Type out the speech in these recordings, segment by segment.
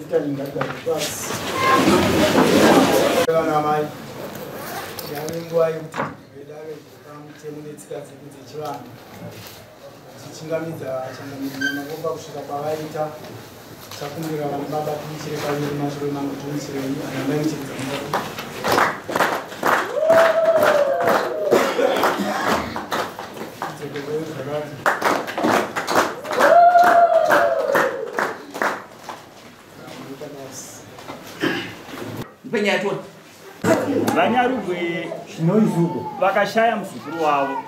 Zita ndingagarwe pasi. Vana mai, yave nguva yekuti vedare pamutemo netsika dzedu dzechivanhu tichichingamidza changamire Nyamaropa kusvika kwavaita. Takumbira vana baba timuchire paviri mashoko emango timuchirei ana mai muchiridza mumba. Tidzokerei zvakare. VaNyarugwe vakashaya muzukuru wavo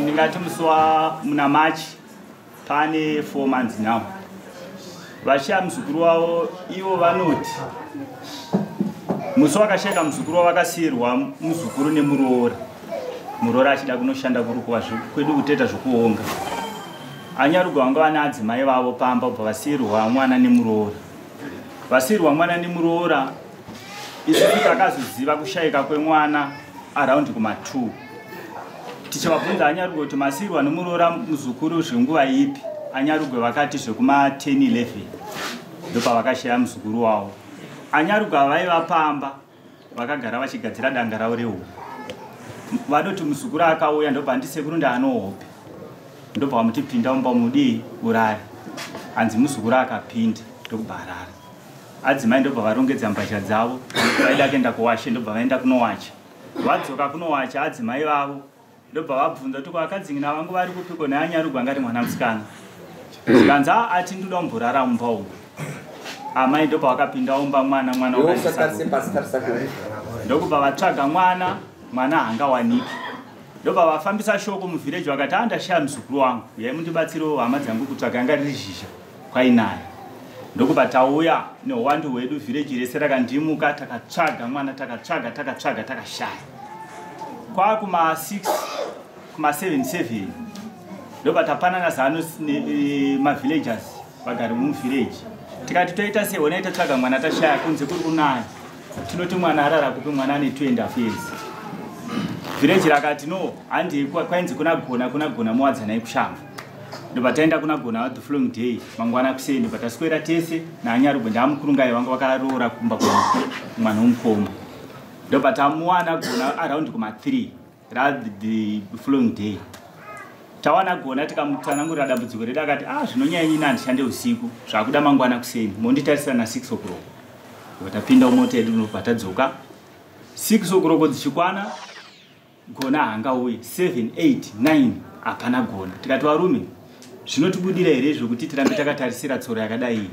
ndingati musi wa muna March, pane 4 months now. Vashaya muzukuru wavo, ivo vanoti musi wakashayika muzukuru wavo vakasiyirwa muzukuru nemuroora, muroora achida kunoshanda kurukuva kwedu kutoita zvokuonga. Anyarugwe vanga vane adzimai vavo pamba, ubva vasiyirwa mwana nemuroora. Vasiyirwa mwana nemuroora, isusu takazoziva kushayika kwemwana around kuma2. Tichivabvunza Anyarugwe kuti masiyirwa nemuroora muzukuru zvenguva ipi, Anyarugwe vakati zvekuma10 11 ndopavakashaya muzukuru wavo. Anyarugwe vaiva pamba vakagara vachigadzira danga ravo rehuku. Vanoti muzukuru akauya, ndobva ndisekuru ndaanohope, ndobva vamuti pinda mumba mudii urare. Hanzi muzukuru akapinda ndokubva arara. Adzimai ndobva varongedza mbatya dzavo, vaida kuenda kuwashe, ndobva vaenda kunowacha. Vadzoka kunowacha, adzimai vavo ndobva vabvunza kuti kwakadzingina vangu vari kupiko neanyarugwa angati mwana musikana. Zvikanzi ati ndoda kumborara mumba umu. Amai ndobva vakapinda mumba, mwana mwana ndokubva vatsvaga mwana, mwana haangawaniki. Ndobva vafambisa shoko muvhireji, vakati a ndashaya muzukuru wangu, uyai mundibatsirewo hama dzangu kutsvaga. Anga riri zhizha kwainaya. Ndokubva tauya neuwandu hwedu, vhireji rese rakandimuka, takatsvaga mwana, takatsvaga, takatsvaga, takashaya. Kwakuma6 kuma7 7 ndobva tapanana zano mavillagers, vagari vomuvhireji, tikati toita sei? Honai, tatsvaga mwana tashaya, kunze kuri kunaya, tinoti mwana arara kupi? Mwana ane 2.5 years. Vhireji rakati no, handi kwainzi kuna Gona, kuna Gona muwadzanai kushamba. Ndobva taenda kuna Gona the following day, mangwana kuseni. Ndobva taswera tese naanyarugwe ndaamukurungai vanga vakaroora kumba mwana womukoma. Ndobva tamuwana Gona around kuma3 the following day. Tawana Gona, tikamutsanangurira dambudziko redu. Akati ah, zvinonyanyina, handishande usiku, zvakuda mangwana kuseni monditarisira na6 o'clock. Ndobva tapinda mumota yedu, ndobva tadzoka. 6 o'clock dzichikwana, Gona haangauye. 7 8 9 hapana Gona. Tikati varume, zvinotibudira here zvokuti tirambe takatarisira tsoro yakadai?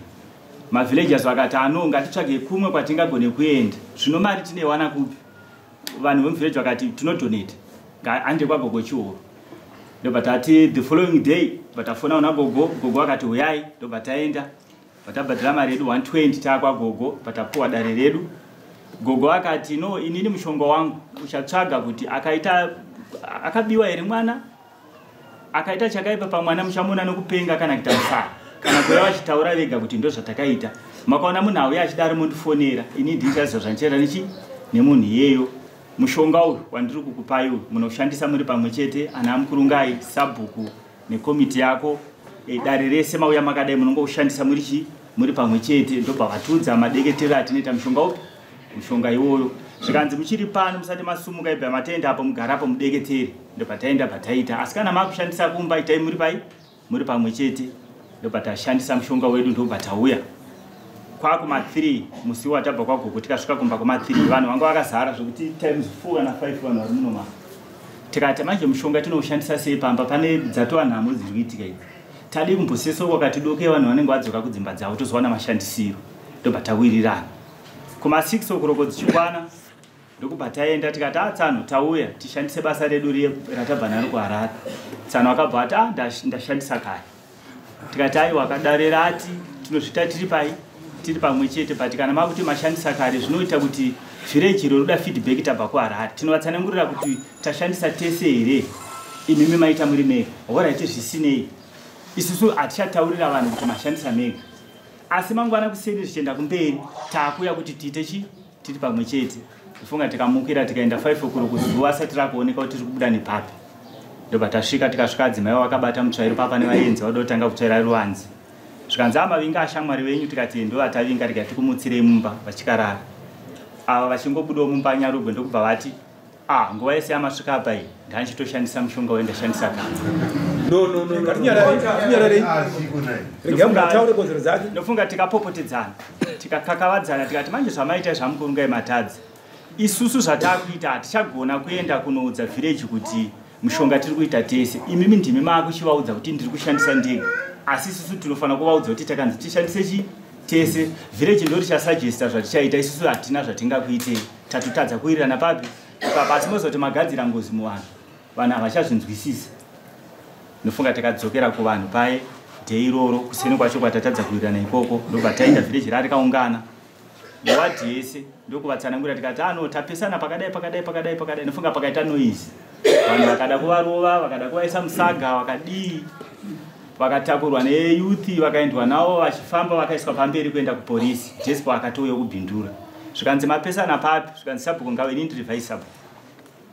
Mavillagers vakati ano, ngatitsvage kumwe kwatingagone kuenda. Zvino mari tinewana kupi? Vanhu vemuvillage vakati tinodonate, hande kwaGogo Chihoro. Ndobva tati the following day bva una gogo. Gogo akati uyai, ndobva taenda, bvatabhadhira mari yedu 120. Taakwagogo, bvatapuwa dare redu. Gogo akati no, inini mushonga wangu uchatsvaga kuti akaita akabiwa here mwana, akaita chakaipa pamwana muchamuona nokupenga kana kuita musara kana kuya vachitaura vega kuti ndo zvatakaita. Makaona munhu auya achidaro, mondifonera, ini ndichaziva zvandichaita nechi nemunhu iyeyo. Mushonga uyu wandiri kukupai uyu munoshandisa muri pamwe chete, ana mukurungai, sabhuku nekomiti yako, dare rese mauya makadai, munongoushandisa muri chi muri pamwe chete. Ndobva vatiudza madeketero atinoita mushonga upi, mushonga iwoyo. Zvikanzi muchiri pano, musati masumuka, ibva matenda apo, mugarapo mudeketere. Ndobva taenda, bva taita. Asi kana makushandisa kumba, itai muri pai muri pamwe chete. Ndobva tashandisa mushonga wedu, ndobva tauya kwakuma3 musi watabva kwagogo. Tikasvika kumba kuma3, vanhu vanga vakazara zvokuti times 4 kana 5 vanhu vari munoma. Tikati manje mushonga tinoushandisa sei pamba? Pane dzatova nhamo dziri kuitika idzi, tadi kumbosesa wakati doke, vanhu vanenge vadzoka kudzimba dzavo, tozowana mashandisiro. Ndobva tawirirana kuma6 o'clock dzichikwana, ndokubva taenda. Tikati a tsano, tauya tishandise basa redu riye ratabva naro kuHarare. Tsano akabva ati a ndashandisa kare. Tikati aiwa, kadare rati tinozvita tiri pai tiri pamwe chete, but kana makuti mashandisa kare, zvinoita kuti vhireji iro roda feedback. Tabva kuHarare, tinovatsanangurira kuti tashandisa tese here, imimi maita muri mega? Alright, zvisinei, isusu hatichataurira vanhu kuti mashandisa mega, asi mangwana kuseni zvichienda kumberi taakuya kuti tiite chi tiri pamwe chete. Tifunga tikamukira, tikaenda 5 o'clock, zuva asati rakuoneka kuti tiri kubuda nepapi. Ndobva tasvika. Tikasvika adzimai vakabata mutsvairo papa nevaenzi vauda kutanga kutsvaira ruvanzi. Zvikanzi amavinga ashamwari venyu, tikati ndo vatavinga, tikati tikumutsirei mumba vachikarara. Ava vachingobudawo mumba Nyarugwe ndokubva vati ah, nguva yese yamasvika apa iyi ndanchitoshandisa mushonga wendashandisa kare. No, no, no, ngatinyararei, regai munhu ataure kodzero dzake. Ndofunga tikapopotedzana, tikakakavadzana, tikati manje zvamaita zvamukurungai matadzi. Isusu zvatakuita hatichagona kuenda kunoudza vhireji kuti mushonga tiri kuita tese. Imimi ndimi maakuchivaudza kuti ndiri kushandisa ndega, asi isusu tinofanira kuvaudza kuti takanzi tishandise chi tese. Vhireji ndo richasajesta zvatichaita, isusu hatina zvatingakuitei. Tatotadza kuwirirana papi pasi, mozoti magadzira ngozi muvanhu, vanhu havachazvinzwisisa. Ndofunga takadzokera kuvanhu paye dhei iroro kuseni kwacho kwatatadza kuwirirana ikoko, ndobva taenda vhireji rarikaungana wadhi yese, ndokuvatsanangura tikati ano tapesana pakadai pakadai pakadai pakadai. Ndofunga pakaita noise, vanhu vakada kuvarova, vakada kuvaisa musaga, vakadii, vakatakurwa neyouth, vakaendwa navo vachifamba, vakaiswa pamberi kuenda kupolisi. Jespo akatouya kubhindura, zvikanzi mapesana papi? Zvikanzi sabhuku ngave, ini ndiri vice sabhuku.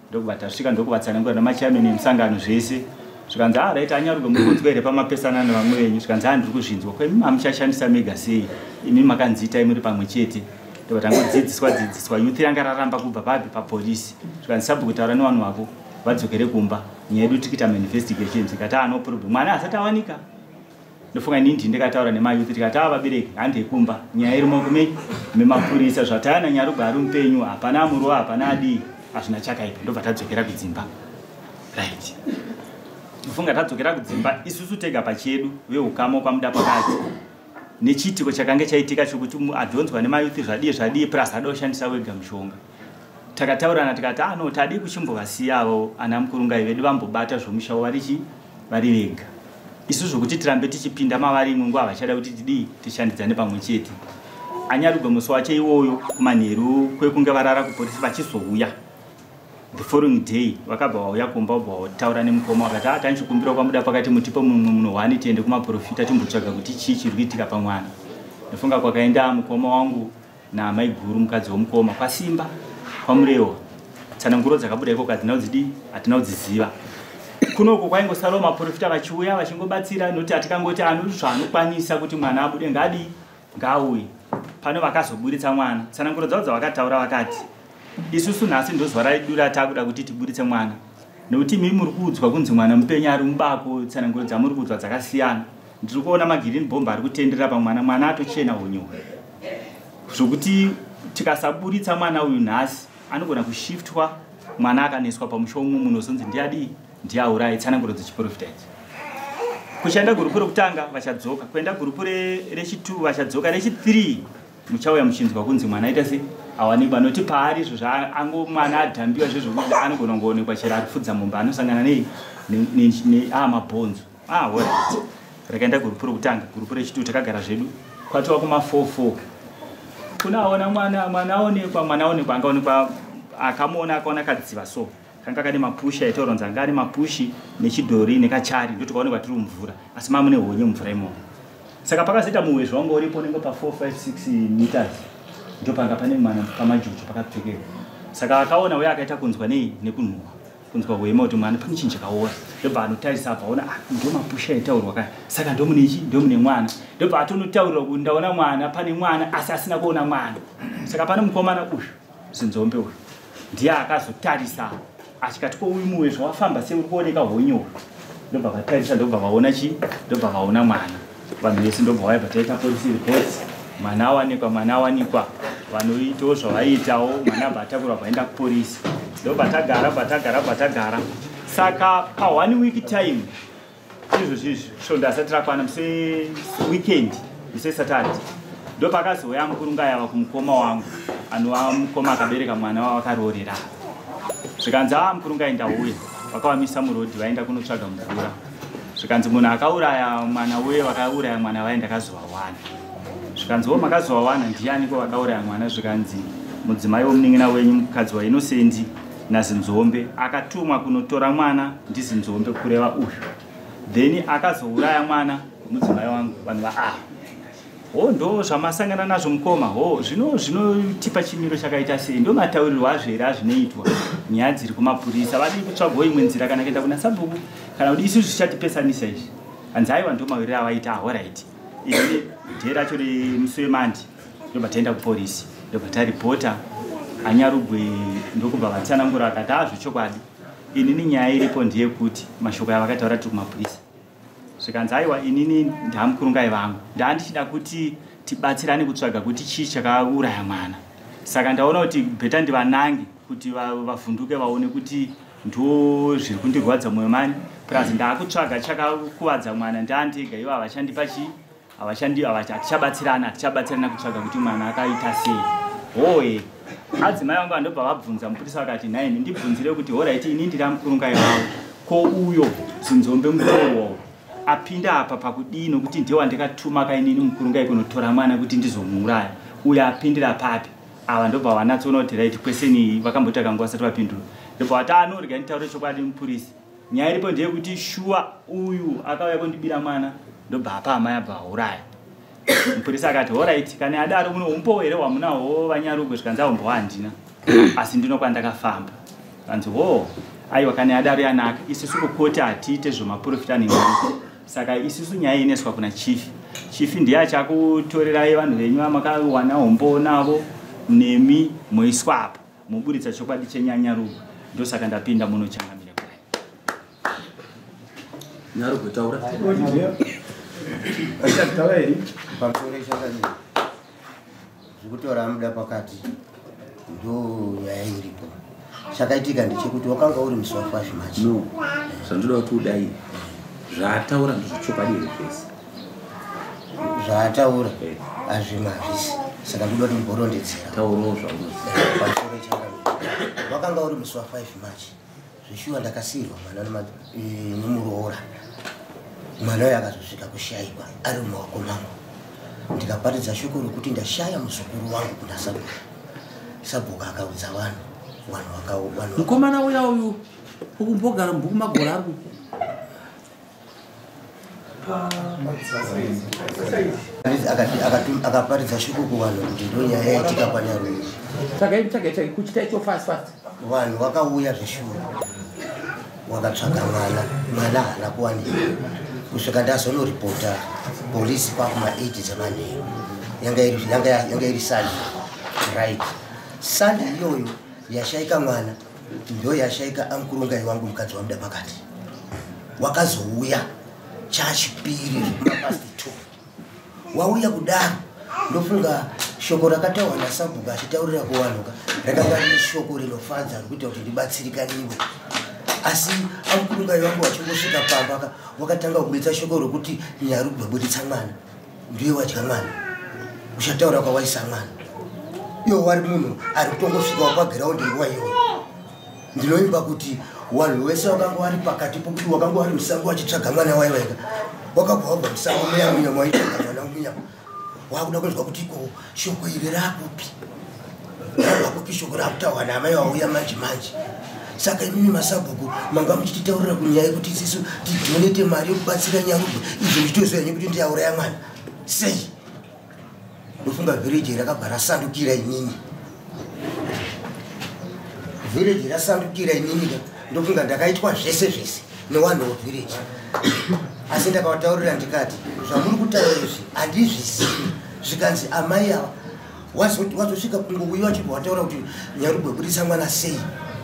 Ndokubva tasvika, ndokuvatsanangura namachairman emusangano zvese. Zvikanzi a right, anyaruge muri kunzwa here pamapesana nevamwe venyu? Zvikanzi a ndiri kuzvinzwa. Kwemi mamuchashandisa mega sei? Imi makanziitai muri pamwe chete. Ndobva tangodzidziswa dzidziswa, youth yanga raramba kubva papi papolisi. Zvikanzi sabhuku taura nevanhu vako vadzokere kumba, nyaya yedu tiri kuita mainvestigation. Tikati a no problem, mwana asati awanika. Ndofunga inini ndii ndikataura nemayouth, tikati ava vabereki handei kumba, nyaya iri maoko memapurisa. Zvatayana Nyarugwe ari mupenyu, hapana amurova, hapana adii, hazvina chakaipa. Ndobva tadzokera kudzimba. Right, ndofunga tadzokera kudzimba isusu tega pachedu veukama kwamuda pakati nechiitiko chakange chaitika chokuti adhonzwa nemayouth, zvadii zvadii, plus ada kushandisa wega mushonga. Takataurana tikati ano tadii kuchimbovasiyavo ana mukurungai vedu vambobata zvomusha vari chi vari vega. Isu zvokuti tirambe tichipinda mavari imwe nguva havachada kuti tidii tishandidzane pamwe chete. Anyarugwe musi wacho iwoyo kumanheru kwekunge varara kupolisi, vachizouya the following day, vakabva vauya kumba, ubva vataura nemukoma, vakati a tanichikumbira kwamuda pakati mutipe mumwe munhu hwani tiende kumaprofita timbotsvaga kuti chii chiri kuitika pamwana. Ndofunga kwakaenda mukoma wangu naamaiguru mukadzi womukoma kwasimba kwamurewa. Tsananguro dzakabuda ikoko hatina kudzidii, hatina kudziziva. Kunoko kwaingosarawo maprofita vachiuya vachingobatsira, nokuti hatikangoti ano zvaanokwanisa kuti mwana abude ngadii ngaauye pano. Vakazoburitsa mwana, tsananguro dzavo dzavakataura vakati isusu nhasi ndozuva redu ratakuda kuti tiburitse mwana, nekuti imi muri kuudzwa kunzi mwana mupenyu ari mubako, tsananguro dzamuri kuudzwa dzakasiyana. Ndiri kuona magirini bhomba ari kutenderera pamwana, mwana atochena honye zvokuti tikasaburitsa mwana uyu nhasi anogona kushiftwa, mwana akaneswa pamusha umwe munozonzi ndiadii ndiaurayi. Tsananguro dzechiprofita idzi. Kuchaenda gurupu rekutanga vachadzoka, kuenda gurupu rechi2 vachadzoka, rechi3 muchauya muchinzwa kunzi mwana aita sei awanikwa, noti paari izvo zvaango mwana adhambiwa zvezvokuti anogona kungoonekwa chero ari kufudza mombe anosangana nei mabhonzo. Ah, alright, rakaenda gurupu rekutanga, gurupu rechi2, takagara zvedu kwatova kuma44 kunaona mwana, mwana aonekwa, mwana aonekwa, angaonekwa akamuona akaona kadziva so kanga kane mapushi aitaura kunzi anga ane mapushi nechidhori nekachari, ndotikaonekwa tiri mumvura, asi mamune honye mumvura imomo. Saka pakazoita muwezvo wanga uripo unenge pa 4 5 6 meters, ndopanga pane mwana pamajojo pakapfekerwa. Saka akaona uye akaita kunzwa nei nekunhuhwa, kunzwa hwema kuti mwana pane chinhu chakaora, ndobva anotarisa abva aona ah, ndo mapushi aitaurwa kaya, saka ndomune chi ndomune mwana. Ndobva atonotaurira kuti ndaona mwana, pane mwana, asi asina kuona mwana. Saka pane mukomana uyu Zinzombe uyu ndiye akazotarisa achikati ko uyu muwezvo wafamba sei, uri kuoneka honye uyu. Ndobva vatarisa, ndobva vaona chi ndobva vaona mwana. Vanhu vese ndobva vaibva taita police report, mwana awanikwa, mwana awanikwa. Vanoitawo zvavaiitawo, mwana abva atakurwa vaenda kupolisi. Ndobva tagara, bva tagara, bva tagara. Saka pa one week time izvozvizvi, svondo asati rakwana, musi weekend, musi weSaturday, ndopakazouya mukurunga yava kumukoma wangu anova mukoma akabereka mwana wavakaroorera. Zvikanzi a mukurunga ndauya. Vakavamisa murodhi vaenda kunotsvaga mvura. Zvikanzi munhu akauraya mwana uye vakauraya mwana vaye ndakazovawana. Zvikanzi wo makazovawana, ndianiko vakauraya mwana? Zvikanzi mudzimai womunin'ina wenyu, mukadzi waInosendi naZinzombe, akatumwa kunotora mwana ndiZinzombe, kureva uyu, then akazouraya mwana mudzimai wangu. Vanhu va ho ndo zvamasangana nazvo mukoma, ho zvino zvinotipa chimiro chakaita sei? Ndo mataurirwo azvo here azvinoitwa nyaya dziri kumapurisa? Vadii kutsvagawo imwe nzira, kana kuenda kuna sabhuku, kana kuti isu zvichatipesanisa izvi? Hanzi aiwa, ndo mawiriro avaita. Alright. Ini day racho remusi weMonday ndobva taenda kupolisi, ndobva taripota. Anyarugwe ndokubva vatsanangura, akati azvechokwadi, inini nyaya iripo ndeyekuti mashoko avakataura tiri kumapurisa, zvikanzi aiwa, inini ndamukurungai vangu, ndandichida kuti tibatsirane kutsvaga kuti chii chakauraya mwana. Saka ndaona kuti better ndivanange kuti vavhunduke vaone kuti ndo zviri kundirwadza mwoyo mani, plus ndaakutsvaga chakakuvadza mwana ndaandega. Ivo havachandipa chii, havachandi, hatichabatsirana, hatichabatsirana kutsvaga kuti mwana akaita sei. Hoye, adzimai vangu vandobva vabvunza mupurisa, vakati, "Nhaini, ndibvunzire kuti alright, ini ndiri amukurungai vavo, ko uyo Zinzombe mutorwawo apinda apa pakudii? Nokuti ndiye wandikatuma kainini mukurungai kunotora mwana kuti ndizomuuraya. Uyo apindira papi?" Ava ndobva vanatsoona kuti right, question vakamboita kanguva vasati vapindura. Ndobva vati, "Anorega nditaure chokwadi, mupurisi. Nyaya iripo ndeyekuti shuwa uyu akauya kundibira mwana, ndobva apa amai abva auraya." Mupurisa akati, "Alright, kana adaro muno umbowo here hwamunahwo, vanyarugwe?" Zvikanzi, "Aumbowo handina, asi ndino kwandakafamba." Kanzi, "Ho, aiwa, kana adaro yanaka. Isusu kukoti hatiite zvemaprofita nen'anga, saka isusu nyaya ineswa kuna chief. Chief ndiye achakutorerai vanhu venyu vamakawana umbowo navo, nemi moiswa apa, moburitsa chokwadi chenyanyarugwe. Ndosaka ndapinda munochangamira kudai." Nyarugwe, taura. Achataura here? Pamusoro, changamire, zvekutora muda pakati ndo nyaya iripo. Chakaitika ndechekuti wakanga uri musi wa5 March. No, zvandoda kuti udai, zvaataura ndezvechokwadi here zvese? Zvaataura hazvimwe hazvisi, saka ndoda kuti ndimborondedzera. Taurawo zvaunoziva. Pamusoro, changamire, wakanga uri musi wa5 March. Zveshuwa ndakasiyirwa mwana nemuroora. Mwana uyo akazosvika kushayikwa ari mumaoko mangu. Ndikaparidza shoko rokuti ndashaya muzukuru wangu kuna sabhuku. Sabhuku akaudza vanhu, vanhu vanhu Mukomana uya uyu ukumbogara mubhuku magore ari kupi? Akaparidza shoko kuvanhu kuti ndo nyaya yaitika kwaNyarugwe. Tsvagai, tsvagai, tsvagai kuchita icho, fast, fast. Vanhu vakauya zveshuwa, wakatsvaga mwana. Mwana haana kuwanikwa kusvika ndazonoripota polisi kwakuma8 dzemanheru. Yanga iri Sunday, right? Sunday iyoyo yashaika mwana, ndo yashaika amukurungai wangu, mukadzi wamuda pakati. Wakazouya chachipiri mapast 2. Wauya kudaro, ndofunga shoko rakataurwa nasabhuku achitaurira kuvanhu ka rakanga riri shoko rinofadza rikuita kuti ndibatsirikaniwe. Asi amukurungai wangu wachingosvika pamba ka, wakatanga kubuditsa shoko rokuti, "Nyarugwe, buditsa mwana, ndiye wadya mwana, uchataura kwawaisa mwana." Iwo wari munhu ari kutongosvikawo pagiraundi nguva iyoyo. Ndinoimba kuti vanhu vese vakanga vari pakati pokuti wakanga vari musango vachitsvaga mwana waivaika, wakabva wabva musango muya munyama waitsvaga mwana munyama, wakuda kunzwa kuti ko shoko iri rakupi, rabva kupi, shoko rakutaurwa naamai vauya manje manje. Saka imimi masabhuku manga muchititaurira kunyaya yekuti isisu tidonate mari yekubatsira Nyarugwe, izvo muchitoziva henyu kuti ndiyauraya mwana sei? Ndofunga vhireji rakabva rasandukira inini. Vhireji rasandukira inini ka, ndofunga ndakaitwa zvese zvese newanhu wevhireji. Asi ndakavataurira ndikati, "Zvamuri kutaura izvi handizvisivi." Zvikanzi, "Amai ava wazosvika kungouya wachibva wataura kuti Nyarugwe budisa mwana sei?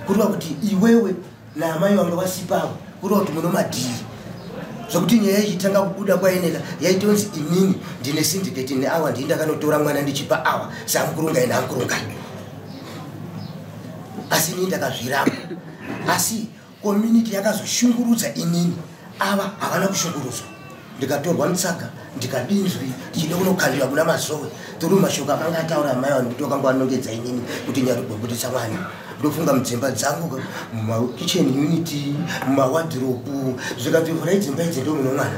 Kureva kuti iwewe naamai vanga vasipavo, kureva kuti muno madhiri." Zvokuti nyaya ichitanga kubuda kwaeneka, yaitonzi inini ndine syndicate neawa, ndii ndakanotora mwana ndichipa awa samukurungai namukurungai. Asi inini ndakazviramba. Asi community yakazoshungurudza inini, ava havana kushungurudzwa. Ndikatorwa mutsaga, ndikadinzwi, ndichida kunokandiwa kuna Mazowe tiri mashoko akanga ataura amai vanhu kuti wakanga wanongedza inini kuti Nyarugwe budisa mwana. Ndofunga mudzimba dzangu, mumakitchen unit, mumawadhiropu, zvikanzi, "Vhurai dzimba idzi, ndo muno mwana."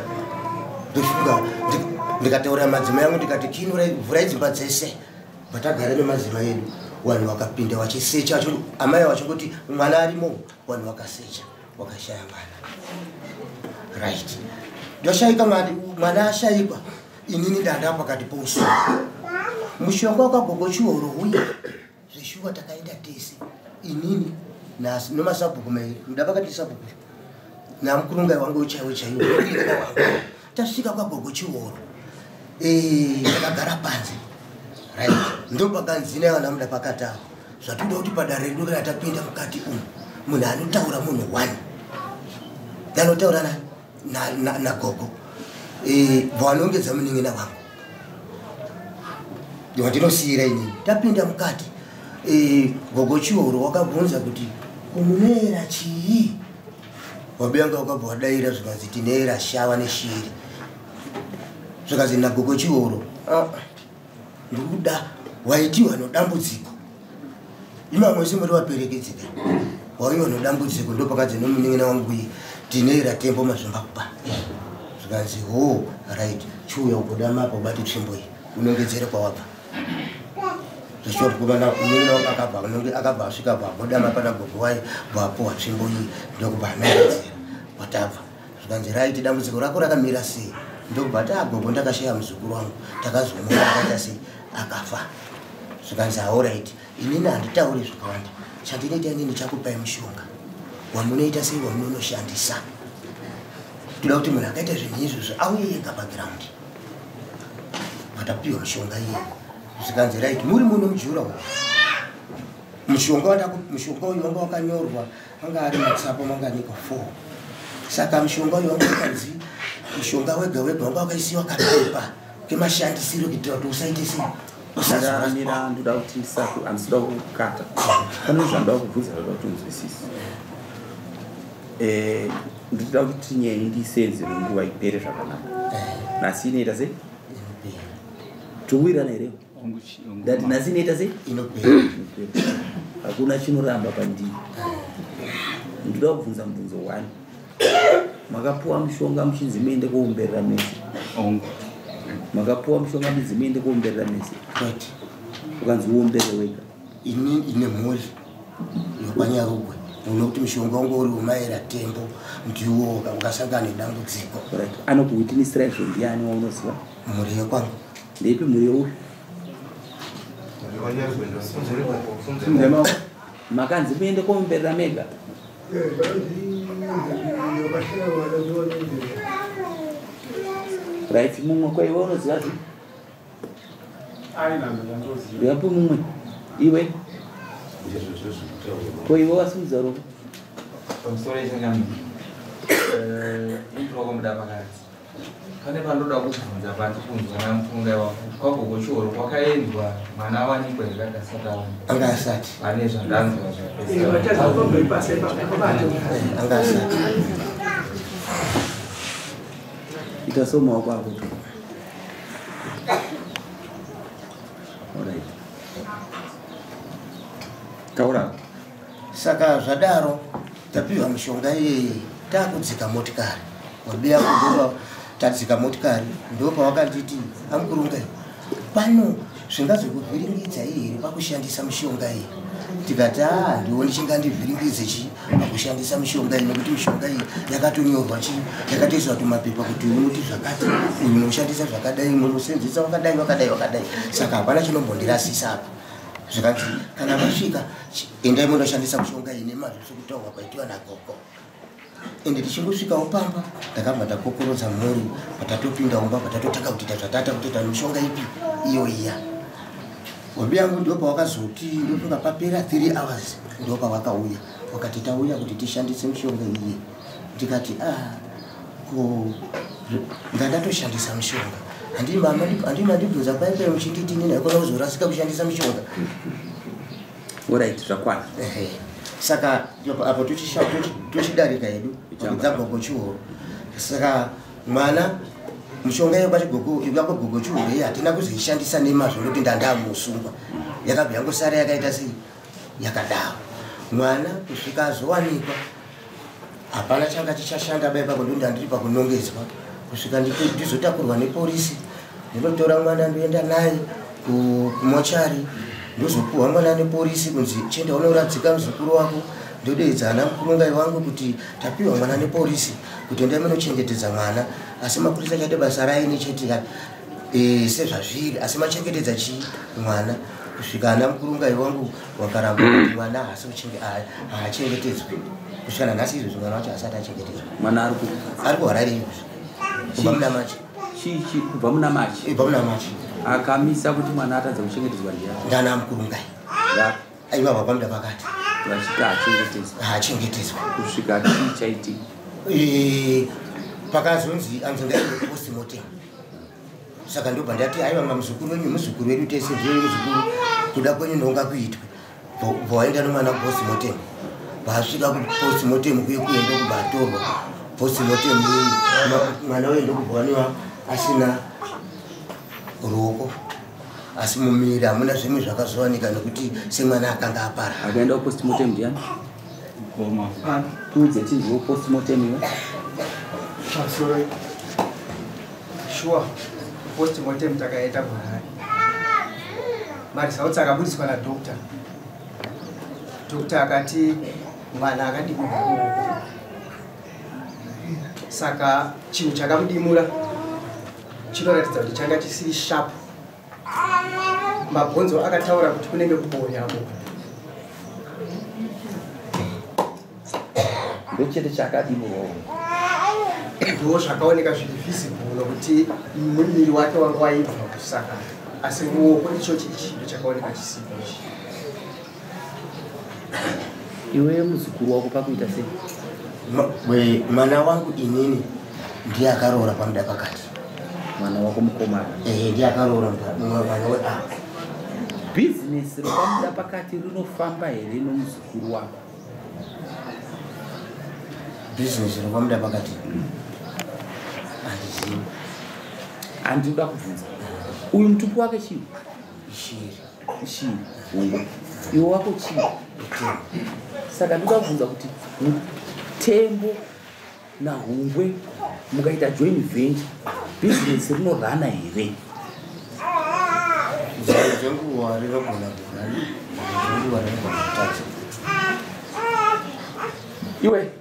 Ndofunga ndikataurira madzimai angu ndikati, "Kinurai, vhurai dzimba dzese." Patagara nemadzimai edu, vanhu vakapinda vachisecha, amai vachingoti mwana arimo. Vanhu vakasecha, vakashaya mwana. Right, ndoshaika mwana ashayikwa. Inini ndanda pakati pousuku, mushonga wakagogo Chihoro uya. Zveshuwa takaenda tese inini nomasabhuku mairi, muda pakati sabhuku namukurungai wangu chaiwo chaiwo wangu. Tasvika kwagogo Chihoro. Takagara panze, right? Ndopakanzi nevana muda pakati avo, zvatoda kuti padare redu kana tapinda mukati umu, munhu anotaura munhu one anotaura nagogo, vanongedza munin'ina wangu wandinosiyira inini. Tapinda mukati, Gogo Chihoro wakabvunza kuti kumunoera chii? Wabiyanga wakabva wadaira, zvikanzi tinoera shava neshiri. Zvikanzi naGogo Chihoro, ndikuda waitiwa nodambudziko, imamwe se muri vaperekedzeka waiwa nodambudziko. Ndopakanzi nomunin'ina wangu iyi tinoera tembo mazvimbakupa. Zvikanzi ho, right, chiuya ugoda mapa ubate tsvimbo iyi unongedzere kwawabva. Zvichiwa munin'ina wangu akabva asvika bva pana gogo wai, bvapuwa tsvimbo iyi, ndokubva anongedzera kwatabva. Zvikanzi right, dambudziko rako rakamira sei? Ndokubva ti agogo, ndakashaya muzukuru wangu, takazomuona akaita sei, akafa. Zvikanzi alright, inini handitauri zvakawanda, chandinoita inini chakupai mushonga wamunoita sei, wamunonoshandisa. Toda kuti munhu akaita zvinhu izvozvo auye ega pagiraundi. Vatapiwa mushonga iye. Zvikanzi right, muri muno mujura umu, mushonga uyu wanga wakanyorwa, anga ari matsapo manganiko 4. Saka mushonga uyu wanga wakanzi mushonga wega wega wanga wakaisiwa kapepa kemashandisiro kuitira kuti usaite sei. Mira, ndoda kuti handisida kukata, pane zvandoda kubvunza, zvoda kuti unzwisise. Ndinoda kuti nyaya ndiisenze nenguva ipere zvakanaka. Nhasi inoita sei? Towirirana here? Ndati nhasi inoita sei? Inopera. Hakuna chinoramba pandiri. Ndoda kubvunza mubvunzo one. Makapuwa mushonga muchinzi muende kuomberera mese? Ongu. Makapuwa mushonga muchinzi muende kuomberera mese? Kwete. Ukanzi uombere wega? Ini ine mhuri yokwanyarugwe, unokuti mushonga wangu uri umaera tembo ndiwo ukasangana nedambudziko. Right, anokuwitinisira izvo ndiani waunoziva? Mhuri yekwangu. Ndeipi mhuri yeuyu? Makanzi muende kuomberera mega? Right, mumwe kwaiwe unoziva zvi? Ndivapo mumwe iwe ko iwe wasimudza ruoko. Pamusoro yechangamiro, intoko muda pakati pane pandoda kubvunza pandikunzwa namufunga wako kwagogo Chihoro kwakaendwa, mwana awanikwa here kana asati awanikwa? Anga asati. Pane zvandanzwa. Anga asati. Ita so maoko ako. Alright, taura. Saka zvadaro, tapiwa mishonga iyeye, taakudzika motikari, wabiya kugoa, tadzika motikari, ndopawakanditi amukurungai pano zvingazokuvhiringidza here pakushandisa mishonga iyi? Tikati a ndioni chingandivhiringidze chi pakushandisa mishonga iyi, nekuti mishonga iyi yakatonyorwa chi, yakatoiswa tumapepa kuti unoti zvakati, uyu unoshandisa zvakadai, munosenzesa wakadai wakadai wakadai, saka hapana chinombondirasisa apa. Zvikanzi kana masvika endai munoshandisa mishonga iyi nemazvo sekutaurwa kwaitiwa nagogo. Ende tichingosvikawo pamba, ndakabva ndakokorodza mhuri, patatopinda umba patatotanga kutoita zvatata kutoita mishonga ipi iyo iya. Hobi yangu ndo pawakazoti, ndofunga papera 3 hours, ndo pawakauya wakati tauya kuti tishandise mishonga iye. Ndikati a ko ndandatoshandisa mishonga, handii mandibvunza paipai muchinditi nini haikona kuzorasika kushandisa mishonga. Alright, zvakwana. Ehe. Saka apo tochidarika hedu dzagogo Chihoro. Saka mwana mishonga yekwagogo Chihoro iyi hatina kuzoishandisa nemazvo nekuti ndandamusungwa, yakabva yangosara yakaita sei, yakadaro. Mwana kusvika azowanikwa hapana changa chichashanda bai pako, ndondi handiri pakunongedzwa kusvika ndizotakurwa neporisi, ndinotora mwana ndoenda naye kumochari, ndozopuhwa mwana neporisi kunzi chienda unoradzika muzukuru wako. Ndodeedza ana mukurungai wangu kuti tapiwa mwana neporisi kuti endai munochengetedza mwana, asi mapurisa chate basa raini chete sezvazviri, asi machengetedza chii mwana. Kusvika ana mukurungai wangu wakaramba kuti mwana haasi haachengetedzwi, kusvika nanhasi izvozvo mwana wacho asati achengetedzwa. Mwana ari ku Ari kuHarare izvozvo, kubva muna machi. Chii kubva muna Machi? Ibva muna Machi. Akamisa kuti mwana atadza kuchengetedzwa ndiani? Ndana Mukurungai. Aiva vakwamda pakati. Vachiti achengetedzwa. Achengetedzwa. Kusvika chii chaitika? Pakazonzi anzi ngaende postmortem. Saka ndobva ndati aiwa mamuzukuru wenyu muzukuru wedu tese ndiye muzukuru kuda kwenyu ndonga kuitwe. Bva waenda nomwana kupostmortem. Vasvika kupostmortem kuye kuenda kubva atorwa. Postmortem mwana uye ndokubva waniwa asina ruoko. Asi mumiri hamuna zvimwe zvakazowanika nekuti semwana akanga apara. Akaenda kupostmortem ndiani? Goma. Tiudze tinzwe postmortem iwe. Sorry. Sure. Postmortem takaita kuHarare. Maresults akabudiswa nadoctor. Doctor akati mwana akadimurwa ruoko. Saka chinhu chakamudimura chinoratidza kuti changa chisiri sharp. Mabhonzo akataura kuti kunenge kubonya bonya. Ndochete chakadimurwa. Ndo zvakaoneka zviri visible nokuti muviri wake wanga waibva kusakara. Asi ruoko ichochi ichi ndochakaoneka chisipo ichi. Iwe muzukuru wako pakuita sei? Mwana wangu inini ndiye akaroora pamuda pakati. Mwana wako mukomana? Ndiye akaroora mwana weapa. Bhizinesi repamuda pakati rinofamba here nomuzukuru wako? Bhizinesi repamuda pakati? Handizivi. Handinoda kubvunza. Uyu mutupo wake chii? Ishiri. Ishiri. Hongu. Iwe wako chii? Mutembo. Saka ndinoda kubvunza kuti Mutembo naHungwe mukaita joint venture, bhizinesi rinorana here? Dzimwe dzenguva rinogona kurana, dzimwe dzenguva rinogona kutadza. Iwe,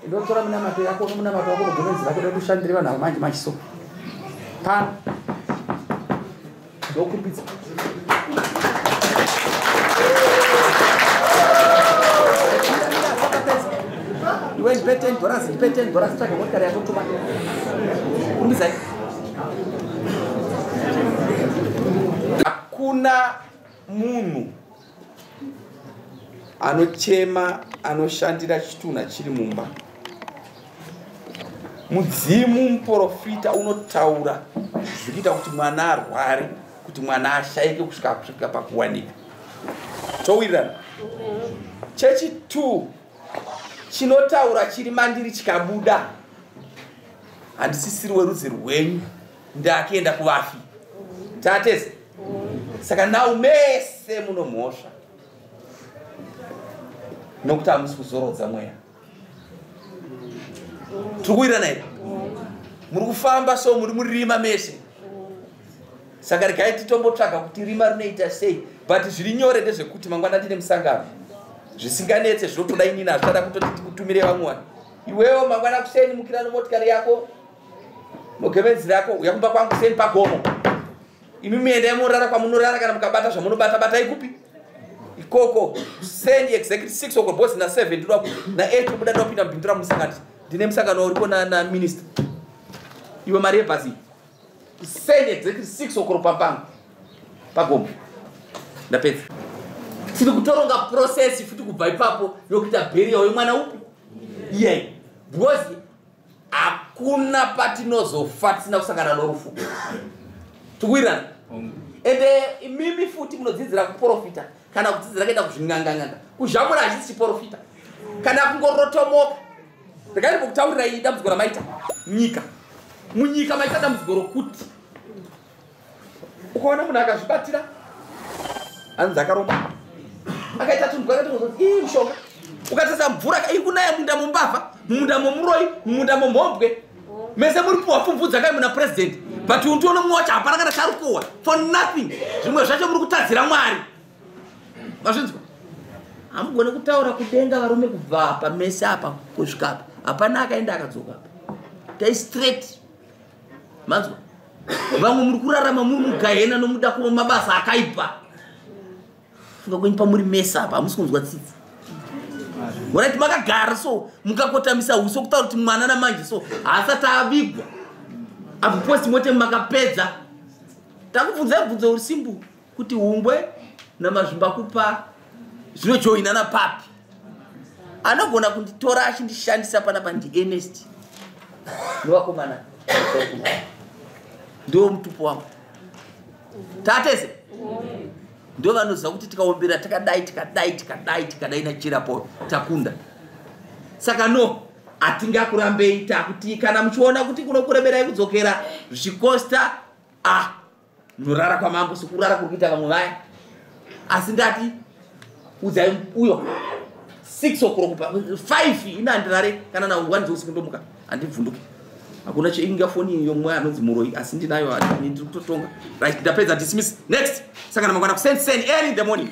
ndotora minamato yako nomunamato wako nogemenzi rako da kushandire vanhu ava manje manje so. Pano. Ndokurumbidza. Iwe ndipe $10, ndipe $10, tsvaga motikari yatotuma. Kurumbidzai. Hakuna munhu anochema anoshandira chitunha chiri mumba. Mudzimu muprofita unotaura zvikuita kuti mwana arware, kuti mwana ashaike kusvika pakuwanika. Towirirana. Chechi 2 chinotaura chiri mandiri chikabuda. Handisisiri werudzi rwenyu, ndakuenda kuvafi. Tatese. Saka now mese munomhosva. Nokuti hamusi kuzorodza mweya. Tiri kuwirirana here? Muri kufamba so muri murima mese. Saka regai titombotsvaga kuti rima rinoita sei. But zviri nyore ndezvekuti mangwana tine musangano. Zvisinganetse zvinotoda inini hazvichada kutoti tikutumire vamwe vanhu. Iwewo mangwana kuseni mukira nomotikari yako nogemenzi rako uya kumba kwangu kuseni pagomo. Imi muendai morara kwamunorara kana mukabata zvamunobata batai kupi? Ikoko kuseni exactly 6 o'clock boss na 7 ndoda na 8 kubuda ndopinda mubhindura musangano. Ndine musangano uriko na minister. Iwe mari yebhazi. Kuseni exactly 6 o'clock pampango. Pagomo. Ndapedza. Tiri kutoronga process futi kubva ipapo yokuita burial yemwana upi? Iye. Because hakuna patinozofa tisina kusangana norufu. Tikuwirirana? Ende imimi futi munodzidzira kuprofita kana kudzidzira kuenda kuzvinganganganga. Kuzhamura hachisi chiprofita. Kana kungorotomoka. Regai ndikutaurirai dambudziko ramaita nyika. Munyika maita dambudziko rokuti ukaona munhu akazvibatira anzi akaromba. Akaita tunhu kwakati kuzoti ii mushonga. Ukatasa mvura iri kunaya munda mumbavha, munda momuroi, munda momhombwe. Mese muri puwa pfumvudza kai muna president. But undiona mumwe wacho hapana kana chaari kuwa for nothing. Zvimwe zvacho muri kutadzira Mwari. Mazvinzwa? Hamugone kutaura kudenga varume kubva apa mese apa kusvika apa. Hapana akaenda akadzoka apa. Tai straight. Manzwa? Vamwe muri kurarama muri mugahena nomuda kuva mabasa akaipa. Funga kwenyu pamuri mese apa hamusi kunzwa tsitsi. Right, makagara so mukakotamisa uso kutaura kuti mwana namanje so haasati avigwa. Apo postmortem makapedza. Takubvunzai mubvunzo uri simple kuti Hungwe naMazvimbakupa zvinojoinana papi. Anogona kunditora achindishandisa panapa ndiErnest. Ndovakomana. Ndo mutupo wangu. Tatese. Ndo vanoziva kuti tikaombera takadai tikadai tikadai tikadai nachirapo takunda. Saka no hatingakurambei, takuti kana muchiona kuti kunokuremerai kudzokera zvichikosta, munorara kwamambo sekurara kuri kuita vamwe vaya. Asi ndati udzai uyo 6 o'clock 5 ina handirare kana na 1 dzeusiku ndomuka, handibvunduki. Hakuna cheinga foni yomwe anonzi muroi, asi ndinayo, ndiri kutotonga. Right, ndapedza, dismiss. Next saka mangwana kuseni early in the morning.